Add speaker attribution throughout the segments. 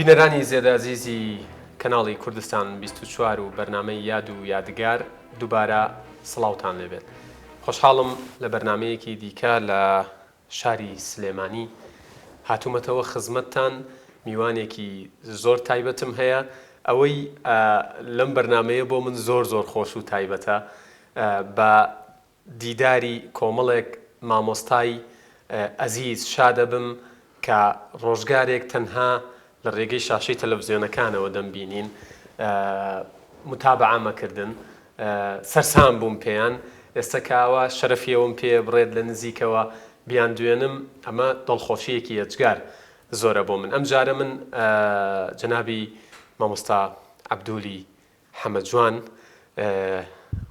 Speaker 1: بینەرانی زێدە ئەزیزی کەناڵی کوردستان 24 و بەرنامەی یاد و یادگار دووبارە سڵاوتان لێبێت. خۆشحاڵم لە بەرنامەیەکی دیکە لە شاری سلێمانی هاتوومەتەوە خزمەتتان، میوانێکی زۆر تایبەتم هەیە، ئەوەی لەم بەرنامەیە بۆ من زۆر زۆر خۆش و تایبەتە بە دیداری کۆمەڵێک مامۆستای ئەزیز شادەبم کە ڕۆژگارێک تەنها لە ڕێگەی شاشەی تەلەفزیۆنەکانەوە دەمبینین متابەعەمە کردن سەرسام بووم پێیان ئێستا کە ئاوا شەرەفی ئەوەم پێ بڕێت لە نزیکەوە بیاندوێنم ئەمە دڵخۆشییەکی یەجگار زۆرە بۆ من ئەم جارە من جەنابی مامۆستا عەبدولی حەمە جوان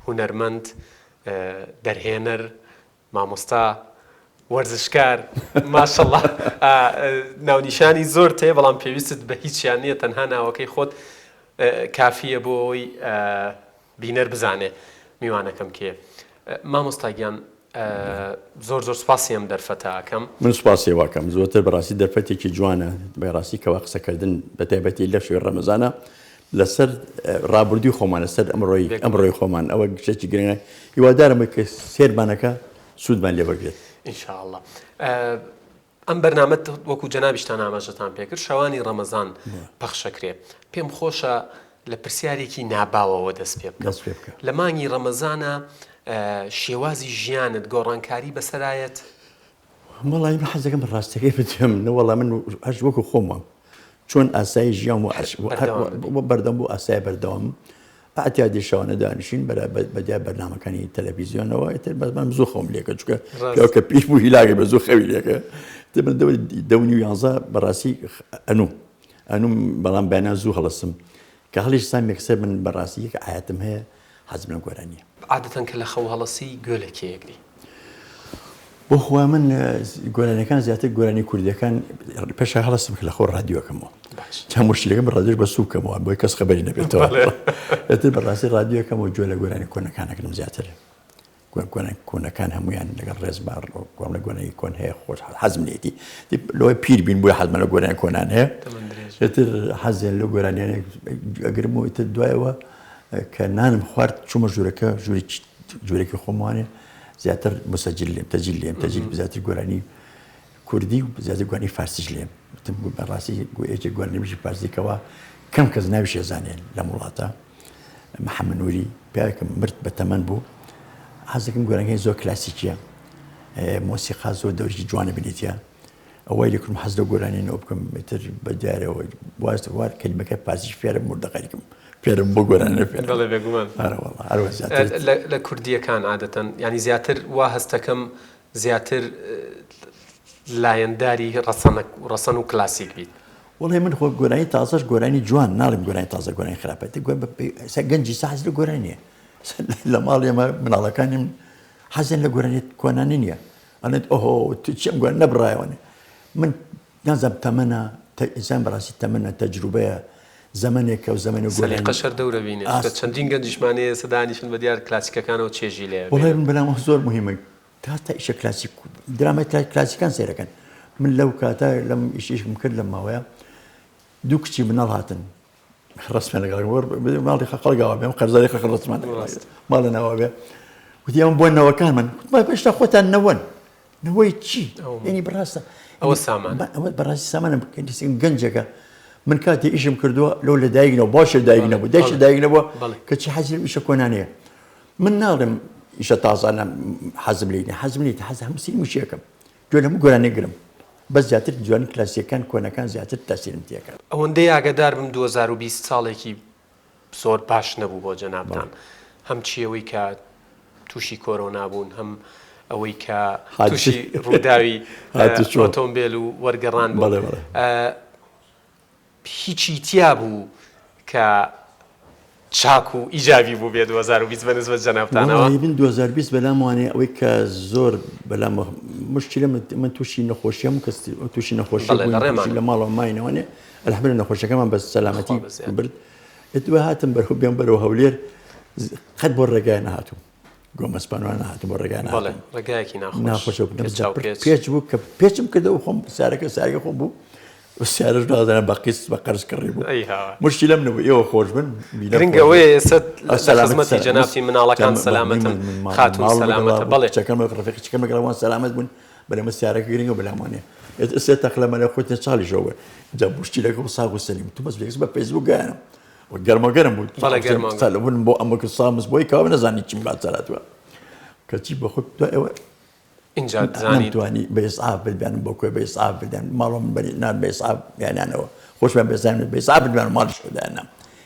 Speaker 1: هونەرمەند دەرهێنەر مامۆستا وەرزشکار ماشەڵا ناونیشانی زۆرت هەیە بەڵام پێویستت بە هیچیان نییە تەنها ناوەکەی خۆت کافیە بۆ ئەوەی بینەر بزانێ میوانەکەم کێ مامۆستا گیان زۆر زۆر سپاسی ئەم دەرفەتە ئەکەم.
Speaker 2: من سپاسی واکەم زۆرتر بەڕاستی دەرفەتێکی جوانە بەڕاستی کەوا قسەکردن بە تایبەتی لە شوێ ڕەمەزانە لەسەر ڕابردووی خۆمان لەسەر ئەمڕۆی ئەمڕۆی خۆمان ئەوە شتێکی گرنگە هیوادارم کە سێرمانەکە سوودمان لێ وەرگێت
Speaker 1: إن شاء الله ئەم بەرنامەت وەکو جەنابیشتان ئاماژەتان پێکرد شەوانی ڕەمەزان پەخشەکرێ پێم خۆشە لە پرسیارێکی ناباوەوە دەست پێ بکەم لە مانگی ڕەمەزانە شێوازی ژیانت گۆڕانکاری بەسەرایەت؟
Speaker 2: وەڵی من حەزەکەم ڕاستەکەی بدەم نەوەڵا من هەش وەکو خۆم وام چۆن ئاسایی ژیان و بەردەم بوو ئاسای بەردەوام ئەعتیادی شەوانە دانیشین بە دیار بەرنامەکانی تەلەفیزیۆنەوە ئیتر بەس من زوو خەوم لێکە چونکە پیاو کە پیر بوو هیلاکە بە زوو خەوی لێکە ئیتر من دەوری دەونی و یانزە بەڕاستی ئەنوم ئەنوم بەڵام بەیانیان زوو هەڵەسم کە هەڵیشسام یەکسەر من بەڕاستی یەک عایەتم هەیە حەزم لە گۆرانیە.
Speaker 1: عادەتەن کە لە خەو هەڵەسی گوێ لە کێ ئەگری؟
Speaker 2: بۆ خوا من گۆرانیەکان زیاتر گۆرانی کوردیەکان پێش هەڵستم کە لە خۆ ڕادیۆکەمەوە چەند مشکلەکەم ڕادیۆش بە سووکەمەوە بۆی کەس خەبەری نەبێتەوە ئێتر بەڕاستی ڕادیۆکەمەوە گوێ لە گۆرانی کۆنەکانەکەم زیاتر گۆرانی کۆنەکان هەمویان لەگەڵ ڕێز کۆم لە گۆرانی کۆن هەیە خۆش حەزم لێتی لەوەی پیر بین بۆی حەزمە لە گۆرانی کۆنان هەیە ئێتر حەزیان لە گۆرانیانێک ئەگرم و ئیتر دوایەوە کە نانم خوارد چوومە ژوورەکە ژووری ژوورێکی خۆمانێ زیاتر مسجل لێم تەجیل لێم تەجیل زیاتر گۆرانی کوردی و زیاتر گۆرانی فارسیش لێم وتم بەڕاستی یەکێک گۆرانیبێژی فارسی کەوا کەم کەس ناویش ئەزانێ لەم وڵاتە محەممەد نووری پیاوێکم مرد بە تەمەن بوو حەزەکەم گۆرانیەکانی زۆر کلاسیکیە مۆسیقا زۆر دەورێکی جوانە بنێتە ئەوەی لەکردم حەز لە گۆرانی نەوە بکەم ئیتر بە دیارەوە واز وار کەلیمەکە فارسیش فێرم مردەقەریکم فێرم بۆ گۆرانە فێرم
Speaker 1: بەڵێ بێگومان
Speaker 2: ئارە وەڵا هەر وە زیاتر
Speaker 1: لە کوردییەکان عادەتەن یانی زیاتر وا هەستەکەم زیاتر لایەنداری ڕەسەنە ڕەسەن و کلاسیک بیت.
Speaker 2: وەڵی من خۆ گۆرانی تازەش گۆرانی جوان ناڵێم گۆرانی تازە گۆرانی خراپە گەنجی سا حەز لە گۆرانیە لە ماڵی ئێمە مناڵەکانیم حەزیان لە گۆرانی کۆنانە نییە ئەڵێت ئۆهۆ تو چیم گۆرانی نەبڕایەوەنێ من نازانم تەمەنە ئینسان بەڕاستی تەمەنە تەجروبەیە زەمەنێکە و زەمەنی
Speaker 1: گۆرانی سەلیقەش هەر دەورە بینێ چونکە چەندین گەنجیشمان هەیە ئێستا دانیشن بە دیار کلاسیکەکانەوە چێژی لێ
Speaker 2: ئەبینن. وەڵای من بەلام زۆر موهیمە تا تا ئیشە کلاسیک درامای کلاسیکان سەیرەکەن من لەو کاتە لەم ئیشیشم کرد لەم ماوەیە دوو کچی مناڵ هاتن ڕسمە لەگەڵ ماڵی خەڵگاوە بێم قەرزاری خەڵک ڕسمان ماڵە ناوە بێ وتی ئەم بۆ نەوەکان من پێشتا خۆتان نەوەن نەوەی چی یعنی بەڕاستە
Speaker 1: ئەوە سامان
Speaker 2: ئەوە بەڕاستی سامانە گەنجەکە من کاتی ئیشم کردووە لەو لە دایک نەبوو باشە دایک نەبوو دایکی دایک نەبووە کەچی حەزی ئیشە کۆنانەیە من ناڵێم ئیشە تازانە حەزم لێ نیە حەزم لێ حەز هەموو سیری موشیەکەم گوێ لە هەموو گۆرانیەک گرم بەس زیاتر جوانی کلاسیەکان کۆنەکان زیاتر تاسیرم تێکەن.
Speaker 1: ئەوەندەی ئاگەدار بم 2020 ساڵێکی زۆر باش نەبوو بۆ جەنابتان هەم چی ئەوەی کە تووشی کۆرۆنا بوون هەم ئەوەی کە تووشی ڕووداوی ئۆتۆمبێل و وەرگەڕان بوون هیچی تیا بوو کە چاک و ئیجابی بووبێ 2020 بە نسبەت جەنابتانەوە؟
Speaker 2: وەڵاهی من 2020 بەلام وانەیە ئەوەی کە زۆر بەلام مشکلە من تووشی نەخۆشی هەموو کەس تووشی نەخۆشی
Speaker 1: بەڵێ لە ڕێمان
Speaker 2: لە ماڵەوە ماینەوەنێ الحمدلله نەخۆشەکەمان بە سەلامەتی برد دوای هاتم بەرەو بێم بەرەو هەولێر قەت بۆ ڕێگای نەهاتوو گۆمەسپانوان نەهاتوو بۆ ڕێگا
Speaker 1: نەهاتوو ڕێگایەکی
Speaker 2: ناخۆش ناخۆش پێچ بوو کە پێچم کردەوە خۆم سارەکە سارەکە خۆم بوو. سیارەش نازانم بە قیست بە قەرز کڕی بوو مشکلەم نەبوو ئێوە خۆش بن
Speaker 1: گرنگ ئەوەیە ئێستا لە خزمەتی جەنابتی مناڵەکان سەلامەتن خاتوون سەلامەتە بەڵێ
Speaker 2: کچەکەم ڕەفیقی کچەکەم لەگەڵ ئەوان سەلامەت بوون بەلێ سیارەکە گرنگە بەلامانێ ئێستا تەقلەمە لە خۆت چاڵیشەوە جا مشکلەکە ساغ و سەلیم تو بەس بە فەیسبوک گەیانم گەرمە گەرم بوو
Speaker 1: بەڵێ گەرمە
Speaker 2: بوون بۆ ئەمە کە سامز بۆی کاوە نەزانی چیم باسەراتوە کەچی بە خۆت دوای ئەوە
Speaker 1: ئینجا زانی
Speaker 2: توانی بە ئیسعاف بردیان بۆ کوێ بە ئیسعاف بردیان ماڵم بەری نان بە ئیسعاف بیانانەوە خۆشمان بێزان بە ئیسعاف بردیان ماڵیش خۆدانە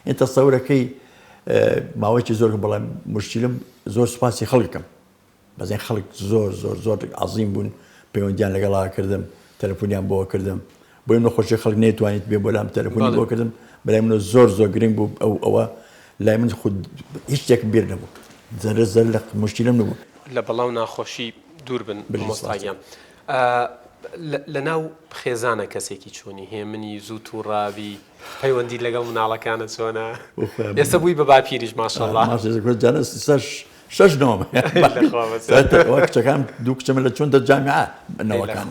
Speaker 2: این تەسەورەکەی ماوەیەکی زۆر بەڵام مشکلم زۆر سوپاسی خەڵکم بەزین خەڵک زۆر زۆر زۆر عظیم بوون پەیوەندیان لەگەڵا کردم تەلەفۆنیان بۆ کردم بۆی نەخۆشی خەڵک نەیتوانیت بێ بۆ لام تەلەفۆنی بۆ کردم بەلای منەوە زۆر زۆر گرنگ بوو ئەو ئەوە لای من خود هیچ شتێکم بیر نەبوو زەرە زەر لە مشکلم نەبوو.
Speaker 1: لە بەڵا و ناخۆشی دوور بن مامۆستا گیان. لە ناو خێزانە کەسێکی چۆنی؟ هێمنی، زوو تووڕابی، پەیوەندیت لەگەڵ مناڵەکانت چۆنە؟ ئێستا بووی بە باپیریش ماشەڵا.
Speaker 2: جانە شەش نەوەم هەیە کچەکان دوو کچەمە لە چۆن دە جامیعە نەوەکان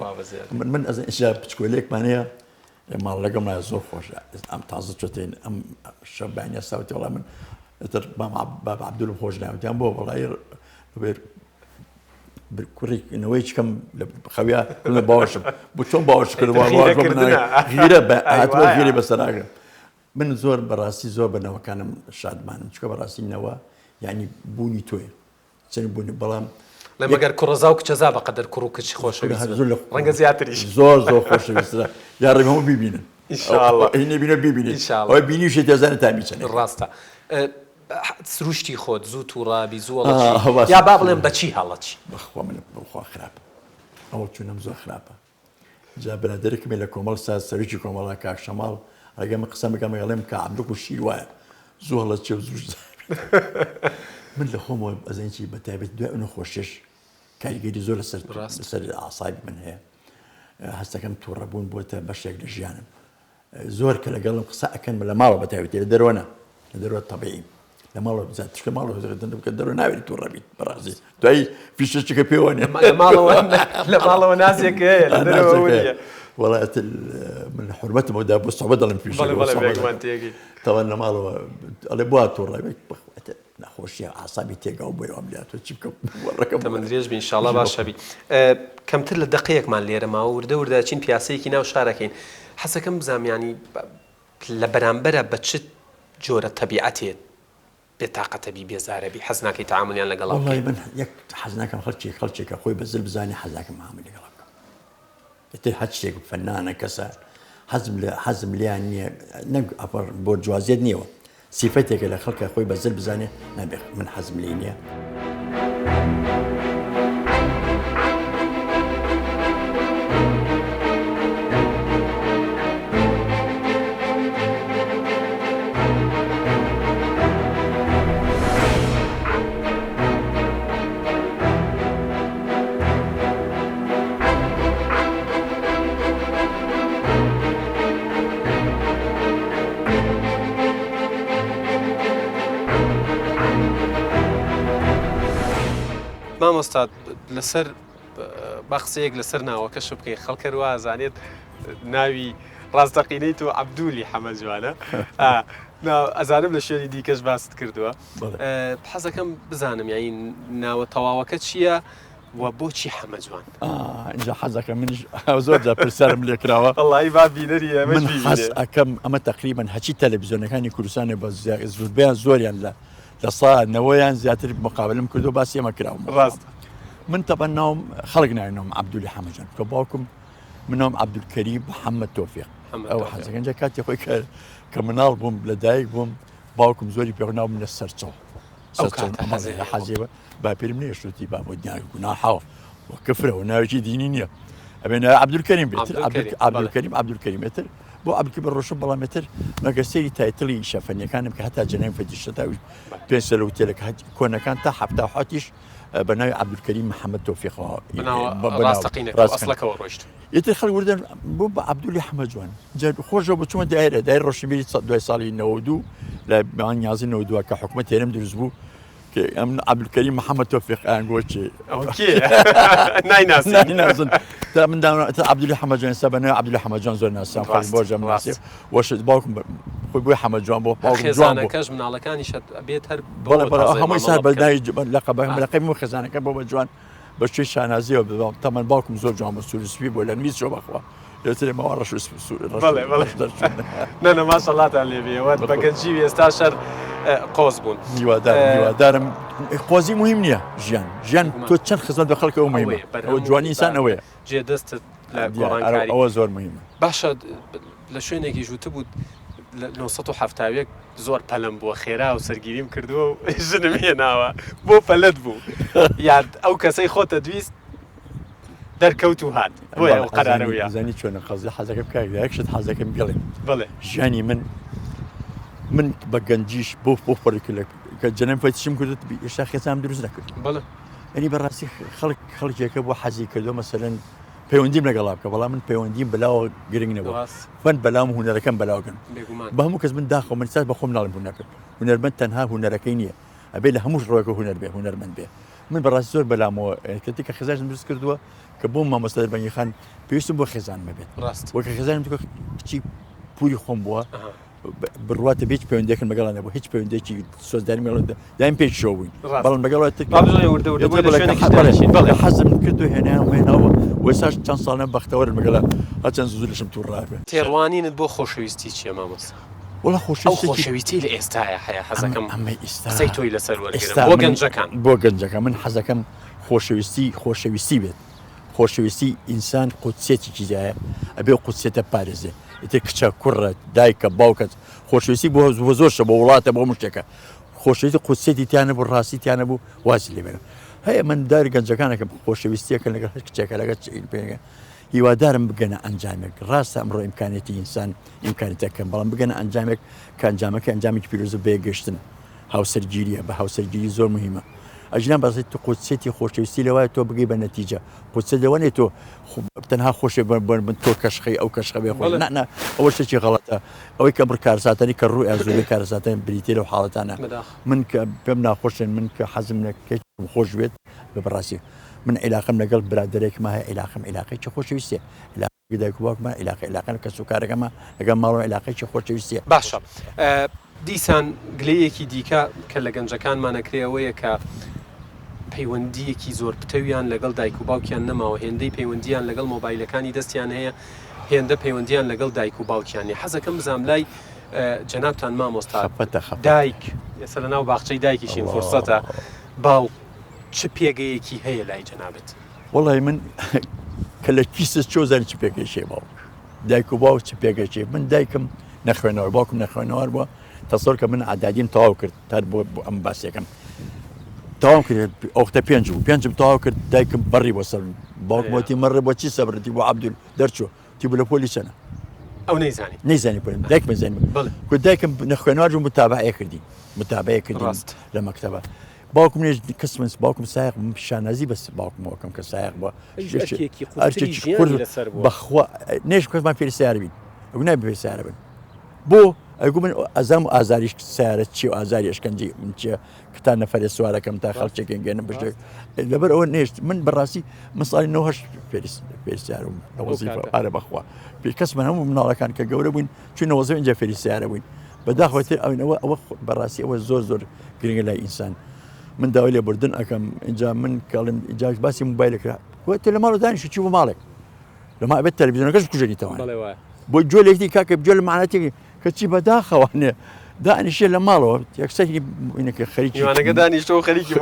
Speaker 2: من ئەز ئیشا بچکۆلێکمان هەیە ماڵ لەگەڵ زۆر خۆشە ئەم تازە چۆتین ئەم شەبانە ساوتی وڵا من ئەتر باب عبدولم خۆش ناوتیان بۆ وڵی کوڕی نەوەی چکەم لە خەویا لە باوەشم بۆ چۆن باوەش کرد غیرە بە هاتووە غیرەی بەسەراگرم من زۆر بەڕاستی زۆر بە نەوەکانم شادمانم چکە بەڕاستی نەوە یعنی بوونی تۆیە چەند بوونی بەڵام
Speaker 1: لە مەگەر کوڕەزا و کچەزا بەقەدەر کوڕ و کچ خۆشەویست ڕەنگە زیاتریش
Speaker 2: زۆر زۆر خۆشەویسترە یا ڕێ هەموو بیبینن نەبینە بیبینن ئەوە بینیشی دەزانێت تامی چەنێ
Speaker 1: ڕاستە سروشتی خۆت زوو تووڕابی زوو هەڵەچی یا با بڵێم بەچی هەڵەچی؟
Speaker 2: بەخوا من بەخوا خراپە ئەوە چونم زۆر خراپە جا برادەرێکم لە کۆمەڵ ساز سەرۆکی کۆمەڵە کاک شەماڵ ئەگەر من قسە بکەم ئەڵێم کە عەبدوک و شیر وایە زوو هەڵەچێ و زوو من لە خۆمەوە ئەزانین چی بە تایبەت دوای ئەو نەخۆشیەش کاریگەری زۆر لەسەر لەسەر ئاسایب من هەیە هەستەکەم تووڕەبوون بۆتە بەشێک لە ژیانم زۆر کە لەگەڵم قسە ئەکەن لە ماڵەوە بە تایبەتی لە دەرەوە نا لە دەرەوە تەبیعیم لە ماڵەوە بزان تشکە ماڵەوە زەگەتن بکە دەرەوە ناوێری تووڕە بیت بەڕاستی دوایی فیشەچەکە پێوە نیە
Speaker 1: لە ماڵەوە لە ماڵەوە نازێک هەیە لە دەرەوە نیە.
Speaker 2: وەڵا ئیتر من حورمەتم بۆ دا بۆ سوحبەت دەڵێم فیشەکە
Speaker 1: بەڵێ بەڵێ بێگومان تێگەی.
Speaker 2: تەوان لە ماڵەوە ئەڵێ بۆ تووڕە بیت بەخوا نەخۆشیە ئاسابی تێگاو بۆیە وام لێهاتوە چی بکەم
Speaker 1: ڕەکەم تەمەن درێژ بی انشاءاللە باش ئەبی کەمتر لە دەقەیەکمان لێرە ماوە وردە وردە ئەچین پیاسەیەکی ناو شارەکەین حەزەکەم بزانم یانی لە بەرامبەرە بە چ جۆرە تەبیعەتێ بێتاقەتە بی بێزارە بی حەز ناکەی تەعامولیان لەگەڵا
Speaker 2: بکەی؟ وەڵای من یەک حەز ناکەم خەڵکێک خەڵکێکە خۆی بە زل بزانێ حەز ناکەم مەعامەلی لەگەڵا بکەم ئیتر هەر شتێک فەنانە کەسە حەزم لە حەزم لێیان نییە نەک ئەپەڕ بۆرجوازیەت نییەوە سیفەتێکە لە خەڵکە خۆی بە زل بزانێ نابێ من حەزم لێی نییە.
Speaker 1: مامۆستا لەسەر با قسەیەک لەسەر ناوەکەش بکەین خەڵک هەر وا ئەزانێت ناوی ڕاستەقینەی تۆ عەبدولی حەمە جوانە ئەزانم لە شوێنی دیکەش باست کردووە حەزەکەم بزانم یانی ناوە تەواوەکە چییە و بۆچی حەمە جوان؟
Speaker 2: ئینجا حەزەکەم منیش زۆر جار پرسیارم لێ کراوە.
Speaker 1: وەڵایی با بینەری ئێمەش
Speaker 2: من حەز ئەکەم ئەمە تەقریبەن هەرچی تەلەڤیزیۆنەکانی کوردستانێ بە زۆربەیان زۆریان لە لە سا نەوەیان زیاتر مقابلم کردو باسی ئەمە کراوم.
Speaker 1: ڕاستە.
Speaker 2: من تەبەن ناوم خەڵک ناوی ناوم عەبدولی حەمە جوان کە باوکم من ناوم عەبدولکەریم محەممەد تۆفیق ئەو حەزەکەن جا کاتی خۆی کە کە مناڵ بووم لە دایک بووم باوکم زۆری پێ ناوم لە سەرچڵ حەزێ باپیرم نێشتوتی با بۆ دیار گوناحەوە و کفرەوە ناوێکی دینی نییە ئەبێ ناوی عەبدولکەریم بێت عەبدولکەریم عەبدولکەریم ئێتر بۆ عەبدولکەریم بە ڕۆشن بەڵام ئێتر مەگەر سەیری title ی شەفەنیەکانم کە هەتا جەنای فەتیشەتا پێ سەر و تێلەکە کۆنەکان تا حەفتا حەتیش بە ناوی عەبدولکەریم محەممەد تۆفیقەوە
Speaker 1: ڕاستەقینەکەەوە ڕۆیشت
Speaker 2: ئیتر خەڵک وردن بۆ بە عەبدولی حەمە جوان جا خۆشەوە بچوومە دایرە دای ڕۆشنبیری دوای ساڵی 92 لە یازی 92 کە حکومەت هێرم دروست بوو. ئەم عەبدولکەریم محەممەد تۆفیق ئەیان گۆ کێ؟
Speaker 1: ئەوە کێیە؟ نایناسین.
Speaker 2: نایناسن. تا من دانا تا عەبدولی حەمە جوان ئێستا بە ناوی عەبدولی حەمە جوان زۆر ناسرام خەڵک
Speaker 1: ڕاست
Speaker 2: بۆ جەم ناسی
Speaker 1: ڕاست.
Speaker 2: وەش باوکم بە- خۆی بۆی حەمە جوان بۆ
Speaker 1: هەر
Speaker 2: باوکم جوان بوو.
Speaker 1: خێزانەکەش مناڵەکانیشت ئەبێت هەر
Speaker 2: بەڵێ
Speaker 1: بەوە
Speaker 2: بەڵێ
Speaker 1: تازەی
Speaker 2: هەمووی
Speaker 1: مامەڵە
Speaker 2: سار بە
Speaker 1: بکەن.
Speaker 2: ناوی ج- لەقەبە
Speaker 1: ئا.
Speaker 2: لەقەبی هەموو خێزانەکە بۆ بە جوان بە شوێی شانازیەوە بەڵام تەمەن باوکم زۆر جوان بوو سوور و سپی بوو لە نویس چۆ بەخوا لەوترێ ماوە ڕەش و سوور ڕەش
Speaker 1: بەڵێ بەڵێ
Speaker 2: ڕەش دەرچوون.
Speaker 1: نا نا ماشەڵاتان لێ بێ ئێوە بە گەنجی و ئێستاش هەر قۆز بوون.
Speaker 2: هیوادارم هیوادارم قۆزی مهم نییە ژیان ژیان
Speaker 1: بێگومان.
Speaker 2: تۆ چەند خزمەت بە خەڵکەوە مهمە
Speaker 1: ئەوەیە
Speaker 2: ئەوە
Speaker 1: بەرهەم و
Speaker 2: جوانی ئینسان
Speaker 1: بە
Speaker 2: ئەوەیە
Speaker 1: جێ دەستت لە
Speaker 2: دیارە
Speaker 1: گۆڕانکاری.
Speaker 2: ئەوە زۆر مهمە.
Speaker 1: باشە لە شوێنێکیش وتبووت لە 971 زۆر پەلەم بووە خێرا و سەرگیریم کردووە و ژنم هێناوە بۆ پەلەت بوو یان ئەو کەسەی خۆتە دویست دەرکەوت و هات بۆیە ئەو قەرارە ویا.
Speaker 2: زانی چۆنە قەزی حەزەکەم کاک یەک شت حەزەکەم بڵێم
Speaker 1: بەڵێ
Speaker 2: ژیانی من من بە گەنجیش بۆ بۆ پەڕی کرد کە جەنەم فەتشم کرد ئێستا خێزانم دروست نەکرد
Speaker 1: بەڵێ
Speaker 2: ئەنی بەڕاستی خەڵک خەڵکێکە بۆ حەزی کردو مەسەلەن پەیوەندیم لەگەڵا بکە بەڵام من پەیوەندیم بەلاوە گرنگ نەبوو
Speaker 1: ڕاست
Speaker 2: فەن بەلام هونەرەکەم بەلاوە گرنگ
Speaker 1: بێگومان
Speaker 2: بە هەموو کەس من داخەوە من ساز بە خۆم ناڵێم هونەرمەند هونەرمەند تەنها هونەرەکەی نییە ئەبێ لە هەموو ڕۆیەکە هونەر بێ هونەرمەند بێ من بەڕاستی زۆر بەلامەوە کە کە خێزانم دروست کردووە کە بۆم مامۆستا دەربەنگی خان پێویستم بۆ خێزانم بێت
Speaker 1: ڕاست
Speaker 2: وەکە خێزانم کە کچی پوری خۆم بووە
Speaker 1: ئەها.
Speaker 2: بڕواتە هیچ پەیوەندیەکم لەگەڵ نەبوو هیچ پەیوەندێکی سۆزداریم لەگەڵ دایم پێی شەو بووین
Speaker 1: ڕاست.
Speaker 2: بەڵام لەگەڵ تر
Speaker 1: با بزانین وردە وردە بۆی لە شوێنێکیش دانیشین. بەڵێ.
Speaker 2: حەزم کرد و هێنایان هێناوە و ئێستاش چەند ساڵە بەختەوەرم لەگەڵ هەرچەند زوو لەشم تووڕ ڕابێ
Speaker 1: تێڕوانینت بۆ خۆشەویستی چییە مامۆستا؟
Speaker 2: وەڵا
Speaker 1: ئەو
Speaker 2: خۆشەویستیەکی
Speaker 1: خۆشەویستی لە ئێستایا هەیە حەزەکەم
Speaker 2: ئەمە ئێستا
Speaker 1: قسەی تۆی لەسەر وەرگرم
Speaker 2: ئێستا
Speaker 1: بۆ
Speaker 2: من
Speaker 1: گەنجەکان.
Speaker 2: بۆ گەنجەکان من حەزەکەم خۆشەویستی خۆشەویستی بێت خۆشەویستی ئینسان قودسیەتێکی تیایە ئەبێ ئەو قودسیەتە بپارێزێ ئیتر کچە کوڕە دایکە باوکە خۆشەویستی بۆ بۆ زۆر شتە بۆ وڵاتە بۆ هەموو شتێکە خۆشەویستی قودسیەتی تیا نەبوو ڕاستی تیا نەبوو وازی لێ بێنە هەیە من داری گەنجەکانەکەم خۆشەویستیەکەن لەگەڵ هەر کچێکە لەگەڵ پێ هیوادارم بگەنە ئەنجامێک ڕاستە ئەمڕۆ ئیمکانێتی ئینسان ئیمکانێتەکەم بەڵام بگەنە ئەنجامێک کە ئەنجامەکە ئەنجامێکی پیرۆزە بەیەکگەشتن هاوسەرگیریە بە هاوسەرگیری زۆر مهمە ئەژیان بەڕاستی تو قودسیەتی خۆشەویستی لەوایە تۆ بگەی بە نەتیجە قودسیەت لەوە نیە تۆ تەنها خۆشێ بن تۆ کەشخەی ئەو کەشخە بێ خۆش نا نا ئەوە شتێکی غەڵەتە ئەوەی کە بڕ کارساتانی کە ڕووی ئازوری کارساتان بریتە لەو حاڵەتانە من کە پێم ناخۆشن من کە حەزم لە کەچم خۆش بێت بە بەڕاستی من عیلاقم لەگەڵ برادەرێکمە هەیە عیلاقم عیلاقێکی خۆشەویستیە دایک و باوکمە عیلاقە عیلاقە کەس و کارەکەمە لەگەڵ ماڵەوە عیلاقێکی خۆشەویستیە.
Speaker 1: باشە دیسان گلەیەکی دیکە کە لە گەنجەکانمان ئەکرێ ئەوەیە کە پەیوەندییەکی زۆر پتەویان لەگەڵ دایک و باوکیان نەماوە هێندەی پەیوەندییان لەگەڵ مۆبایلەکانی دەستیان هەیە هێندە پەیوەندییان لەگەڵ دایک و باوکیان نیە حەزەکەم بزانم لای جەنابتان مامۆستا
Speaker 2: خەفەتە خەفەتە.
Speaker 1: دایک ئێستا لەناو باخچەی دایکیشین فرسەتە باوک چ پێگەیەکی هەیە لای جەنابت؟
Speaker 2: وەڵی من کە لە کیست چۆ زانی چ پێگەیەکی هەیە باوک دایک و باوک چ پێگەیەکی من دایکم نەخوێنەوە باوکم نەخوێنەوار بووە تەسەور کە من عدادیم تەواو کرد تا بۆ ئەم باسێکم تەواو کرد ئەوختە پێنج بوو پێنجم تەواو کرد دایکم بەڕی بۆ سەر باوکم وتی مەڕێ بۆ چی سەبرتی بۆ عەبدول دەرچوو تی بوو لە پۆلی چەنە
Speaker 1: ئەو نەیزانی
Speaker 2: نەیزانی پۆلی دایکم زانی
Speaker 1: بەڵێ
Speaker 2: کو دایکم نەخوێنەوار بوو متابعەیە کردین متابعەیە کردین
Speaker 1: ڕاست.
Speaker 2: لە مەکتەبە باوکم نێژ کەس من باوکم سایق بوو، من شانازی بەس باوکمەوە کەم کە سایق بووە
Speaker 1: ئەویش ئەرکێکی قورستری
Speaker 2: ئەرکێکی
Speaker 1: ژیانی
Speaker 2: قورس
Speaker 1: لەسەر بووە.
Speaker 2: بەخوا نێژ کەسمان فێری سەیارە بین ئەگو نابێ فێری سەیارە بن بۆ ئەگو من ئەزام و ئازاریش سەیارە چیە و ئازاری ئەشکەنجەی من چیە کە تا نەفەرێ سوارەکەم تا خەڵکێکێن گەێنم بشتێک لەبەر ئەوە نێشت من بەڕاستی من ساڵی 98 فێری فێری سەیارە بووم لە
Speaker 1: ئەو
Speaker 2: وەزیفە
Speaker 1: کاتە.
Speaker 2: ئارە بەخوا پێ کەس من هەموو مناڵەکان کە گەورە بووین چووینە وەزیفە ئینجا فێری سەیارە بووین بەداخەوە تر ئەوە ئەوە بەڕاستی ئەوە زۆر زۆر گرنگە لای ئینسان من داوای لێبوردن ئەەکەم اینجا من کەڵم اینجا باسی موبایل کرا تۆ لە ماڵ دانیشی چی بۆ ماڵێک لە ما ئەبێت تەلەڤیزیۆنەکەش بکوژێنیتەوە بۆ گوێ لێکتی کاکە گوێ لە معناتێک کەچی بەداخەوانێ دانیشێ لە ماڵەوە یەکسەر اینەکە خەریکی
Speaker 1: میوانەکە دانیشتەوە خەریکی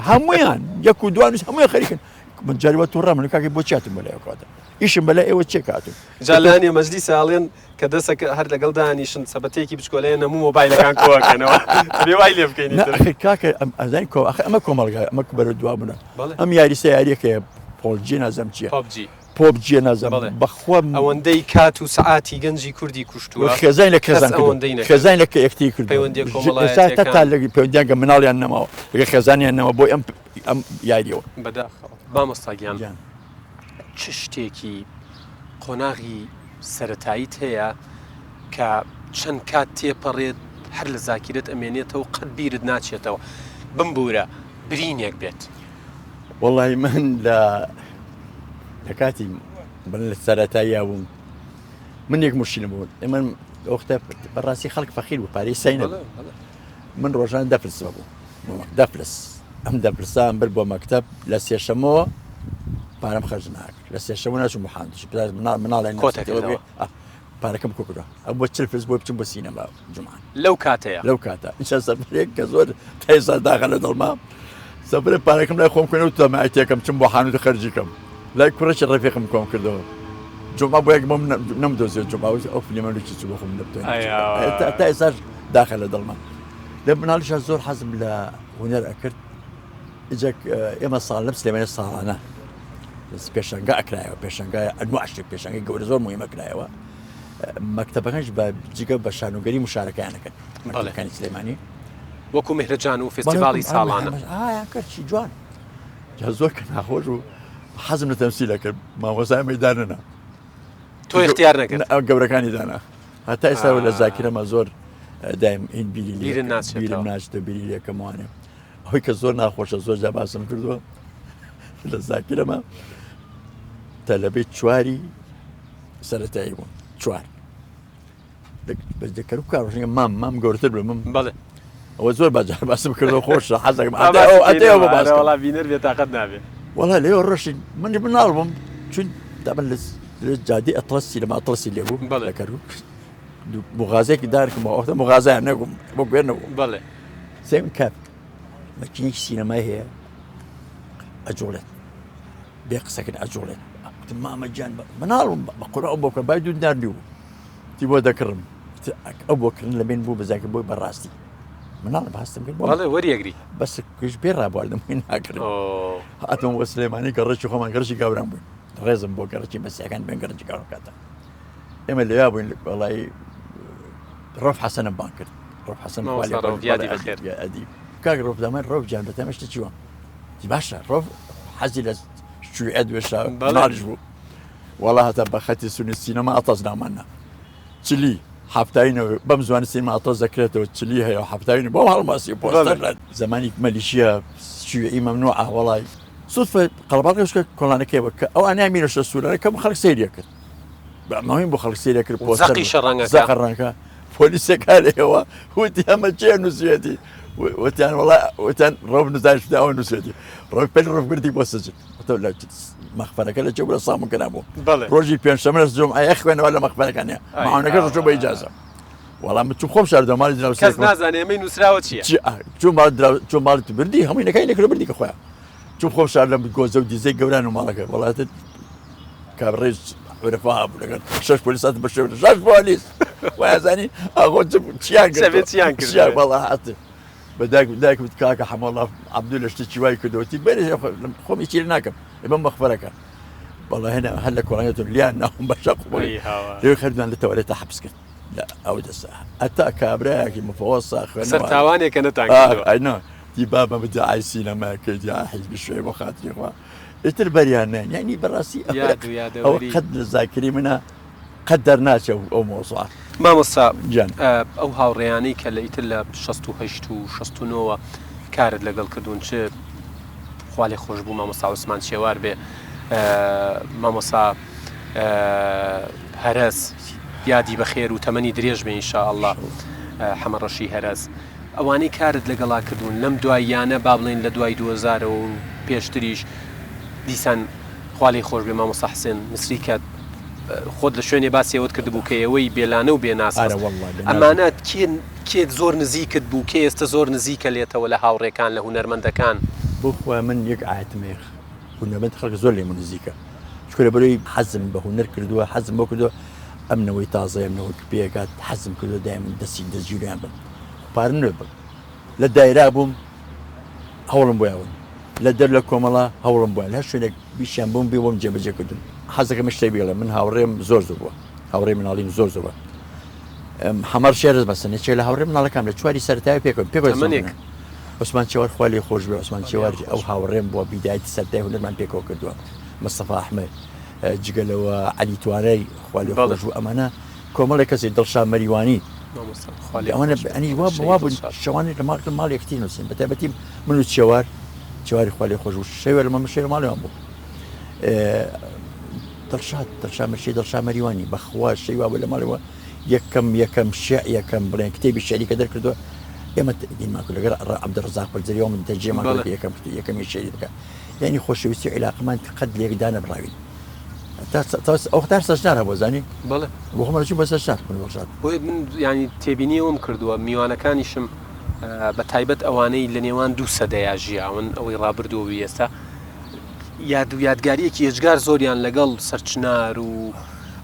Speaker 2: هەمویان یەک و دوانیش هەموویان خەریکن من جاری وە تووڕە من کاکە بۆ چاتم بەلای ئەو کاتە ئیشم بەلای ئێوە چێ کاتم
Speaker 1: جا لانیە مەجلیسە ئەڵێن کە دەسەکە هەر لەگەڵ دانیشن سەبەتەیەکی بچکۆلەیە نەموو مۆبایلەکان کۆکەنەوە بێ وای لێ بکەین
Speaker 2: نا ئەخر کاکە ئەم ئەزانی کۆ ئەخر ئەمە کۆمەڵگا ئەمە بەرەو دوا بوونە
Speaker 1: بەڵێ.
Speaker 2: ئەم یاریسە یاریەکەیە پۆڵجی نازم چییە
Speaker 1: پەبجی
Speaker 2: پۆبجیە نازم
Speaker 1: بەڵێ.
Speaker 2: بەخوا
Speaker 1: ئەوەندەی کات و سەعاتی گەنجی کوردی کوشتووە
Speaker 2: خێزانی لە
Speaker 1: کەس
Speaker 2: خێزان کردووە
Speaker 1: ئەوەندەی نەکردووە.
Speaker 2: خێزانی لە کە یەکتری کردووە
Speaker 1: پەیوەندییە
Speaker 2: ئێستا تا تا
Speaker 1: کۆمەڵایەتییەکان.
Speaker 2: لە پەیوەندیان کە مناڵیان نەماوە لەگە خێزانیان نەما بۆی ئەم ئەم یاریەوە
Speaker 1: بەداخەوە مامۆستا گیان
Speaker 2: گیان.
Speaker 1: چ شتێکی قۆناغی سەرەتاییت هەیە کە چەند کات تێپەڕێت هەر لە زاکیرەت ئەمێنێتەوە قەت بیرت ناچێتەوە. بمبوورە برینێک بێت.
Speaker 2: وەڵی من لە لە کاتی من لە سەرەتاییا بووم من یەک مشکلم بوو ئێمە وەختە بەڕاستی خەڵک فەقیر بوو پارەی سای نەبوو من ڕۆژان دەفلس بوو دەفلس ئەم دەفلسان بر بۆ مەکتەب لە سێشەمەوە پارەم خەرج ناکرد لە سێشەمە ناچوو محاندش مناڵێن
Speaker 1: کۆتەکردەوە
Speaker 2: پارەکەم کۆکردەوە ئەو بۆ 40 فلس بۆ بچم بۆ سینەما جمعە
Speaker 1: لەو کاتەیە
Speaker 2: لەو کاتە ئینجا سەفرێک کە زۆر تا ئێستا داخە لە دڵما سەفرێ پارەکەم لای خۆم کردەوە و تەمای تێکەم چم بۆ حانوت خەرجی کەم لای کوڕێکی ڕەفیقم کۆم کردەوە جمعە بۆ یەک بۆم نەمدۆزیەوە جمعە وتی ئەو فلیمە لوکی چوو بۆ خۆم نەبتوانی تا ئێستاش داخە لە دڵما لە مناڵیشا زۆر حەزم لە هونەر ئەکرد ئینجا ئێمە ساڵ لەم سلێمانی ساڵانە پێشانگا ئەکرایەوە پێشانگای ئەنواع شتێک پێشانگای گەورە زۆر مهمە کرایەوە مەکتەبەکانش بە جگە بە شانۆگەری مشارەکەیان ئەکرد مەکتەبەکانی سلێمانی
Speaker 1: وەکو مهرەجان و فستیڤاڵی ساڵانە
Speaker 2: ئایا کرد چی جوان جا زۆر کە ناخۆش و حەزم لە تەمسیل کرد مامۆستای مەیدانە
Speaker 1: تۆ اختیار نەکرد
Speaker 2: گەورەکانی دانا هەتا ئێستا لە زاکرەمە زۆر دایم هین بیری بیرم ناچێتەوە بیری لێکەموانێ ئەوەی کە زۆر ناخۆشە زۆر جا باسم کردووە لە زاکرەمە تەلەبەی چواری سەتایی بووم چوار دەکەر و کارڕژنگە مام مام گەورتر بم
Speaker 1: بەڵێ
Speaker 2: ئەوە زۆر باجار باسم کردەوە خۆشە حەزەکەم
Speaker 1: وڵا بینەر بێتاقەت نابێ
Speaker 2: وڵا لێ ڕەشین من مناڵ بووم چون دابن لە جادی ئەتڵەسی لە ئەتڵەسی لێ بوو
Speaker 1: بەڵێ
Speaker 2: کەرکوک مغازێکی دارکم ئەوەختە مغازیان نەبووم بۆ گوێ نەبوو
Speaker 1: بەڵێ
Speaker 2: سێم کە مەکینێکی سینەمای هەیە ئەجوڵێت بێ قسەکرد ئەجوڵێت وتم مامە گیان مناڵم بە قورئان ئەو بۆ بکڕم بای دوو دینار نیو بوو تی بۆ دەکڕم ئەو بۆ کڕن لە بین بوو بەزاکە بۆی بەڕاستی مناڵم هەستم کرد
Speaker 1: بەڵێ وەریەگری
Speaker 2: بەس کوش بێ ڕابواردم هی ناکڕم هاتم بۆ سلێمانی گەڕەکی خۆمان گەڕەکی گاوران بووین ڕێزم بۆ گەڕەکی مەسیحەکان بێن گەڕەکی گاوران کاتە ئێمە لەویا بووین وەڵی ڕۆف حەسەنم بانگ کرد ڕۆف حەسەن ئەدی کاک ڕۆف دەمە ڕۆف گیان بەتەمە شتە چیوە باشە ڕۆف حەزی لە شوێت وێشا بەڵاش بوو وەڵا هەتا بە خەتی سونی سینەما ئەتەس ناماننا چلی هەفتاینەوە بەم زوان سینەما ئەتەس دەکرێتەوە چلی هەیە هەفتاینە بۆ هەڵماسی پۆستەر لە زمانی مەلیشیا شیوعی مەمنوعە وەڵای سودفە قەڵباڵ شکە کۆڵانەکەی وە کە ئەو ئەنیا میرەشە سوورانە کەم خەڵک سەیریە کرد مهم بۆ خەڵک سەیرە کرد
Speaker 1: پۆستەر زەقیشە ڕەنگەکە
Speaker 2: زەقە ڕەنگە پۆلیسەکانەوە وتی ئەمە چێ نووسێتی وتیان وڵا وتیان ڕۆڤ نزانش ئەوە نووسێتی ڕۆڤ پێ ڕۆڤ گرتی بۆ سجن لە مەخفەرەکە لە چێ سامون کرا بوو ڕۆژی پێنجشەممە لە جومعەیە خوێنەوە لە مەخفەرەکانە ماونەکە ڕۆژە بە ئیجازە وەڵام من چوو خۆم شاردەوە ماڵی دراوسێ
Speaker 1: کەس نازانێ ئەمەی نووسراوە چییە
Speaker 2: چی چوو ماڵ دراو چوو ماڵی بردی هەمووی نەکای نەکرد بردی کە خۆیان چوو خۆم شاردەم گۆزە و دیزەی گەوران و ماڵەکە وڵاتت کابڕێ عرفا بوو لەگەڵ شەش پۆلیس هاتن بە شێوە شەش پۆلیس وایزانی ئاغۆ چیان
Speaker 1: کرد چیان
Speaker 2: کرد وەڵا هاتن بە دایک دایک وت کاکە حەمەڵا عەبدول لە شتێکی وای کردەوە تی بەرێ خۆم هیچی لێ ناکەم ئێمە مەخبەرەکە بەڵێ هێنا هەر لە کۆڵانەتون لیان ناوم بە شەق بڵێ لێ خەردان لە تەوالێتە حەبس کرد لە ئەو دەسە هەتا کابرایەکی مفەوەسا
Speaker 1: خوێنەوە سەر تاوانێکە نەتان کردووە
Speaker 2: ئەی نا دی بابە بدعای سینەما کرد یا حیزبی شوێ بۆ خاتری خوا ئیتر بەریان نێن یعنی بەڕاستی
Speaker 1: یاد و
Speaker 2: یادەوەری قەت لە زاکری منە قەت دەرناچێ ئەو مۆزوعە.
Speaker 1: مامۆستا گیان ئەو هاوڕێیانەی کە لە ئیتر لە 68 و 69 وە کارت لەگەڵ کردوون چ خوا لێ خۆش بوو مامۆستا عوسمان چێوار بێ مامۆستا هەرەس یادی بەخێر و تەمەنی درێژ بێ ان شاء اللە حەمە ڕەشی هەرەس ئەوانەی کارت لەگەڵا کردوون لەم دواییانە با بڵێین لە دوای 2000 و پێشتریش دیسان خوا لێی خۆش بێ مامۆستا حسێن مسری کە خۆت لە شوێنێ باسی ئەوەت کردبوو کە ئێوەی بێلانە و بێناس
Speaker 2: ئارە واللە بێناز
Speaker 1: ئەمانە کێ کێ زۆر نزیکت بوو کێ ئێستە زۆر نزیکە لێتەوە لە هاوڕێکان لە هونەرمەندەکان؟
Speaker 2: بۆ خوا من یەک عایەتم هەیە هونەرمەند خەڵک زۆر لێم نزیکە چونکە لەبەرەوەی حەزم بە هونەر کردووە حەزم بۆ کردووە ئەم نەوەی تازەیە ئەم نەوەی کە پێگات حەزم کردووە دایم دەستی دەستگیریان بم پارە نوێ بم لە دایرا بووم هەوڵم بۆ یاون لە دەر لە کۆمەڵە هەوڵم بۆیان لە هەر شوێنێک بیشیان بۆم بێ بۆم جێبەجێ کردن حەزەکەم شتێک بڵێم من هاوڕێم زۆر زۆر بووە هاوڕێی مناڵیم زۆر زۆر بووە حەمەر شێرز بەسن یەکێک لە هاوڕێ مناڵەکان لە چواری سەرەتای پێکەوە پێکەوە
Speaker 1: تەمەنێک.
Speaker 2: عوسمان چێوار خوا لێ خۆش بێ عوسمان چێوار ئەو هاوڕێم بووە بیدایەتی سەرەتای هونەرمان پێکەوە کردووە مستەفا ئەحمەد جگە لەوە عەلی توانای خوا لێ خۆش بوو ئەمانە کۆمەڵێک کەسی دڵشاد مەریوانی.
Speaker 1: مامۆستا خوا لێ
Speaker 2: ئەوانە
Speaker 1: خۆش بێت.
Speaker 2: ئەنی وا
Speaker 1: شەهید
Speaker 2: وا بوون
Speaker 1: دڵشاد.
Speaker 2: شەوانێک لە ماڵ ماڵ یەکتری نووسین بە تایبەتی من و چێوار چێواری خوا لێ خۆش بوو شەوێ لە مەمە شەوێ لە ماڵیان بوو دڵشاد دڵشاد مەشی دڵشاد مەریوانی بەخوا شەوی وا بوو لە ماڵەوە یەکەم یەکەم شع یەکەم بڵێن کتێبی شعری کە دەرکردووە ئێمە دینمان کرد لەگەڵ عەبدولڕەزاق پەلجەریەوە من تەرجیمان کرد
Speaker 1: بەڵێ.
Speaker 2: یەکەم کتێب یەکەمی شعری بکە یعنی خۆشەویستی و عیلاقەمان قەت لێک دانەبڕاوین تا تا ئەو تا سەرشار هەبوو زانی
Speaker 1: بەڵێ.
Speaker 2: بۆ خۆمان چوو بە سەرشار من دڵشاد.
Speaker 1: بۆیە من یانی تێبینی ئەوەم کردووە میوانەکانیشم بە تایبەت ئەوانەی لە نێوان دوو سەدەیا ژیاون ئەوەی ڕابردوو ئەوی ئێستا یاد و یادگاریەکی ئێجگار زۆریان لەگەڵ سەرچنار و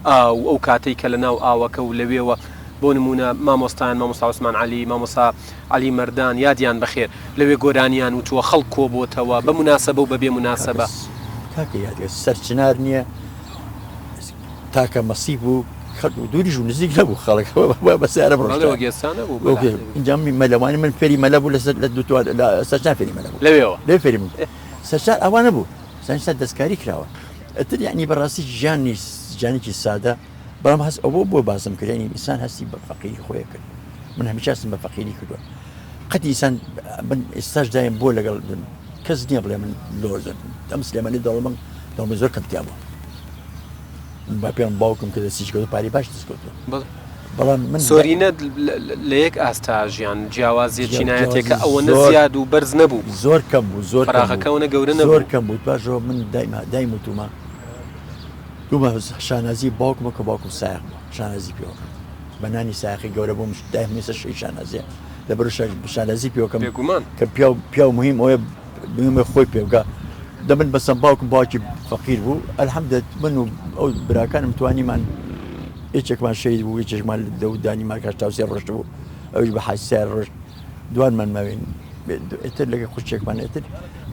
Speaker 1: ئاو ئەو کاتەی کە لە ناو ئاوەکە و لەوێوە بۆ نمونە مامۆستایان مامۆستا عوسمان عەلی مامۆستا عەلی مەردان یادیان بەخێر لەوێ گۆرانیان وتووە خەڵک کۆبۆتەوە بە موناسەبە و بەبێ موناسەبە.
Speaker 2: کاکە یادگە سەرچنار نییە تاکە مەسی بوو خەڵک دووریش و نزیک نەبوو خەڵک بە سیارە
Speaker 1: بەڵێ
Speaker 2: بڕۆشتە
Speaker 1: وەک ئێستا نەبوو
Speaker 2: ئۆکێ ئینجا مەلەوانی من فێری مەلە بوو لەسەر لە دوو لە سەرچنار فێری مەلە بوو
Speaker 1: لەوێوە
Speaker 2: لەوێ فێری بووم سەرچنار ئاوا نەبوو سەرچنار دەستکاری کراوە ئیتر یەعنی بەڕاستی ژیانی ژیانێکی سادە بەڵام هەست ئەوە بۆ باسم کرد یعنی ئینسان هەستی بە فەقیری خۆی کرد من هەمیشە هەستم بە فەقیری کردووە قەت ئینسان من ئێستاش دایم بۆ لەگەڵ کەس نییە بڵێ من لۆ ئەم سلێمانی دەوڵەمەند دەوڵەمەند زۆر کەم تیا بووە با پێم باوکم کە دەستی کەوت پارەی باش دەست کەوتووە بەڵام من
Speaker 1: زۆرینە لە یەک ئاستا ژیان جیاوازیە چینایەتێکە ئەوەنە زیاد و بەرز نەبوو
Speaker 2: زۆر کەم بوو زۆر
Speaker 1: فراغەکە ئەوەنە گەورە نەبوو
Speaker 2: زۆر کەم بوو پاشەوە من دایما دایم وتومە دومە شانازی باوکمە کە باوکم سایەق بوو شانازی پێوە کرد بە نانی سایەقی گەورە بووم دایم هەمیسە شەی شانازیە لەبەر شانازی پێوەکەم
Speaker 1: بێگومان
Speaker 2: کە پیاو پیاو مهم ئەوەیە مهمە خۆی پێ بگا دەمن بەسەم باوکم باوکی فەقیر بوو الحمد من و ئەو براکانم توانیمان یەکێکمان شەهید بوو یەکێکمان لەو دانیمارک 83 ڕۆشت بوو ئەویش بە حادیسەیان ڕۆشت دوانمان ماوین ئیتر لەگە خوشکێکمان ئیتر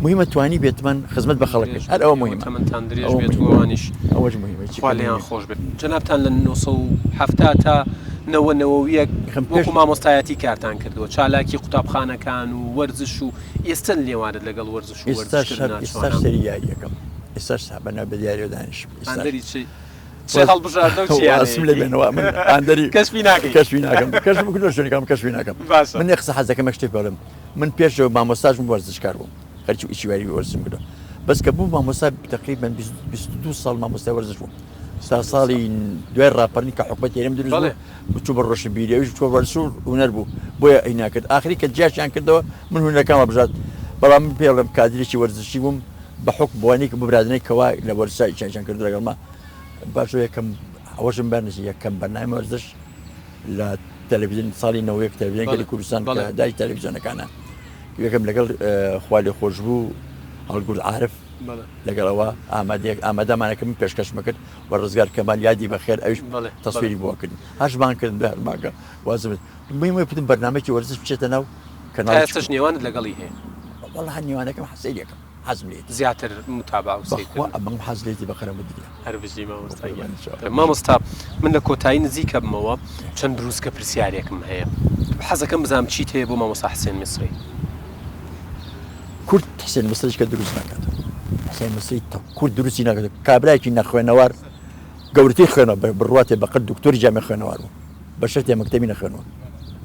Speaker 2: مهمە توانی بێتمان خزمەت بە خەڵک بکەین هەر ئەوە مهمە
Speaker 1: تەمەنتان درێژ بێت و ئەوانیش
Speaker 2: ئەوەش مهمە
Speaker 1: خوا لێیان خۆش بێت جەنابتان لە 970 تا نەوە نەوەویەک وەکو مامۆستایەتی کارتان کردووە چالاکی قوتابخانەکان و وەرزش و ئێستا نێوانت لەگەڵ وەرزش و وەرزشکردنا
Speaker 2: ئێستاش سەری یاریەکەم ئێستاش بەنا بە دیاریەوە دانیشم
Speaker 1: ئاندەری چی چ هەڵبژاردە و چی
Speaker 2: یانەیەکی؟ لێ بێنەوە من ئاندەری
Speaker 1: کەشفی ناکەی
Speaker 2: کەشفی ناکەم کەشفم کردووە شوێنەکەم کەشفی ناکەم
Speaker 1: باشە
Speaker 2: من یەک قسە حەز دەکەم یەک شتێک بڵێم من پێش مامۆستاش بووم وەرزشکار بووم خەریکی ئیشی واری وەرزشم کردووە بەس کە بووم مامۆستا تقریبا 22 ساڵ مامۆستای وەرزش بووم تا ساڵی دوای ڕاپەرین کە حکومەتی هەرێم دروست بوو چوو بە ڕۆشنبیری ئەویش چووە وەرزش و هونەر بوو بۆیە ئینا کرد ئاخری کە جیاشیان کردەوە من هونەرەکەم هەڵبژارد بەڵام من پێڵم کادرێکی وەرزشی بووم بە حوکم بوانی ببرادەرێک کەوا لە وەرزشا ئیشیان کردو لەگەڵما باشە یەکەم ئەوەشم بەرنسی یەکەم بەرنامەی وەرزش لە تەلەڤیزیۆن ساڵی 91 تەلەڤیزیۆن گەلی کوردستان کە دای تەلەڤیزیۆنەکانە یەکەم لەگەڵ خوا لێ خۆش بوو هەڵگورد عارف لەگەڵ ئەوە ئامادەیەک ئامادەمانەکە من پێشکەشمە کرد و ڕزگار کەمال یادی بەخێر ئەویش تەسویری بۆ کردن هەشمان کرد بە هەرماگە وازم مهمە پتم بەرنامەکی وەرزش بچێتە ناو
Speaker 1: کەناڵ ئێستاش نێوانت لەگەڵی هەیە
Speaker 2: وەڵا نێوانەکەم حەسەیەکەم حەزم لێیەتی
Speaker 1: زیاتر متابعە و سەیر
Speaker 2: بەخوا ئەمەم حەز لێیەتی بەقەرەم و دنیا.
Speaker 1: هەر بژی مامۆستا گیان. مامۆستا من لە کۆتایی نزیکە بمەوە چەند بروسکە پرسیارێکم هەیە حەزەکەم بزانم چیت هەیە بۆ مامۆستا حسێن میسری؟
Speaker 2: کورد حسێن میسریش کە دروست ناکات حسێن میسری کورد دروستی ناکات کابرایەکی نەخوێنەوار گەورەترین خوێنەوە بڕواتێ بەقەد دکتۆری جامێ خوێنەوار بوو بە شەرتێ مەکتەبی نەخوێنەوە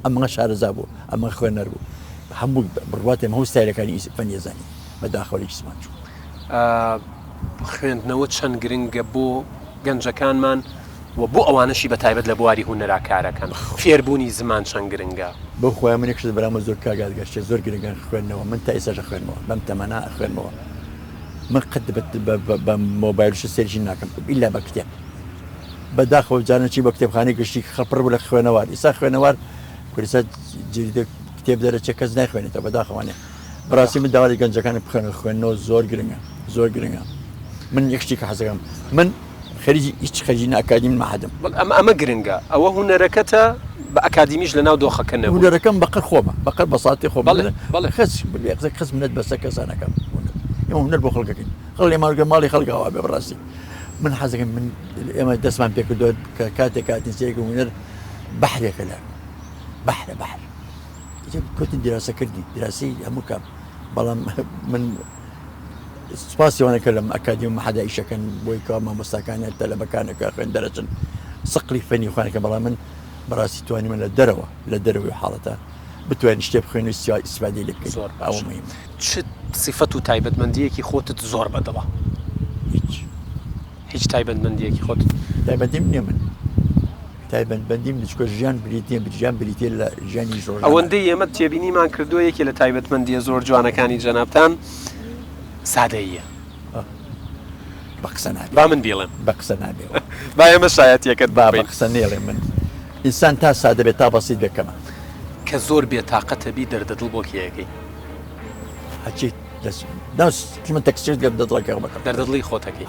Speaker 2: ئەمە شارەزا بوو ئەمە خوێنەر بوو هەموو بڕواتێ هەموو ستایلەکانی فەنی زانی بەداخەوە لە کیسمان چوو.
Speaker 1: خوێندنەوە چەند گرنگە بۆ گەنجەکانمان و بۆ ئەوانەشی بە تایبەت لە بواری هونەرا کارەکەن فێربوونی زمان چەند گرنگە؟
Speaker 2: بۆ خۆیان من یەک شت برامە زۆر کاک یادگار شتێ زۆر گرنگە خوێندنەوە من تا ئێستاش ئەخوێنمەوە بەم تەمەنە ئەخوێنمەوە من قەت بە مۆبایل شت سەیرشی ناکەم ئیلا بە کتێب بەداخەوە جاران چی بە کتێبخانەی گشتی خەپڕ بوو لە خوێنەوار ئیسا خوێنەوار کوردستان جریدە کتێب دەرەچێ کەس نایخوێنێتەوە بەداخەوانێ بەڕاستی من داوا لە گەنجەکانم بخوێنن خوێندنەوە زۆر گرنگە زۆر گرنگە من یەک شتی کە حەزەکەم من خەریکی هیچ خەریکی نە ئەکادیمی مەحەدم
Speaker 1: ئەمە ئەمە گرنگە ئەوە هونەرەکەتە بە ئەکادیمیش لەناو دۆخەکە نەبوو
Speaker 2: هونەرەکەم بەقەر خۆمە بەقەر بەساتی خۆم
Speaker 1: بەڵێ بەڵێ
Speaker 2: خەس قسە کەس منەت بەسەر کەسا نەکەم ئێمە هونەر بۆ خەڵکەکەین خەڵک لێمان ماڵی خەڵک ئاوا بێ بەڕاستی من حەزەکەم من ئێمە دەستمان پێکردووە کە کاتێک کاتین سەیرێک هونەر بەحرێکە لە بەحرە بەحر کەوتین دیراسە کردی دیراسی هەموو کام بەڵام من سپاسی وانە کە لەم ئەکادیم مەحەدا ئیشەکەن بۆی کە مامۆستاکانە تەلەبەکانەکە خوێن دەرەچن سقلی فەنی خوانەکە بەڵام من بەڕاستی توانیمان لە دەرەوە لە دەرەوەی حاڵەتە بتوانین شتێ بخوێنین و ئیستیفادەی لێ بکەین.
Speaker 1: زۆر باشە. چ سیفەت و تایبەتمەندییەکی خۆتت زۆر بە دڵە؟
Speaker 2: هیچ.
Speaker 1: هیچ تایبەتمەندییەکی خۆتت؟
Speaker 2: تایبەتیم نییە من. تایبەتمەندیم نییە چونکە ژیان بریتییە ژیان بریتییە لە ژیانی ڕۆژانە.
Speaker 1: ئەوەندەی ئێمە تێبینیمان کردووە یەکێ لە تایبەتمەندییە زۆر جوانەکانی جەنابتان سادەییە.
Speaker 2: بە قسە نابێ.
Speaker 1: با من بیڵێم.
Speaker 2: بە قسە نابێ.
Speaker 1: با ئێمە شایەتیەکەت
Speaker 2: با بە قسە نەیڵێم من. ئینسان تا سادە بێت تا بەسیت بێ کەمە.
Speaker 1: کە زۆر بێ تاقەتە بی دەردە دڵ بۆ کێ ئەکەی؟
Speaker 2: هەرچی دەست ناو من تەکسیرت لێ بدە دڵەکەی خۆم ئەکەم.
Speaker 1: دەردە دڵی خۆت ئەکەی.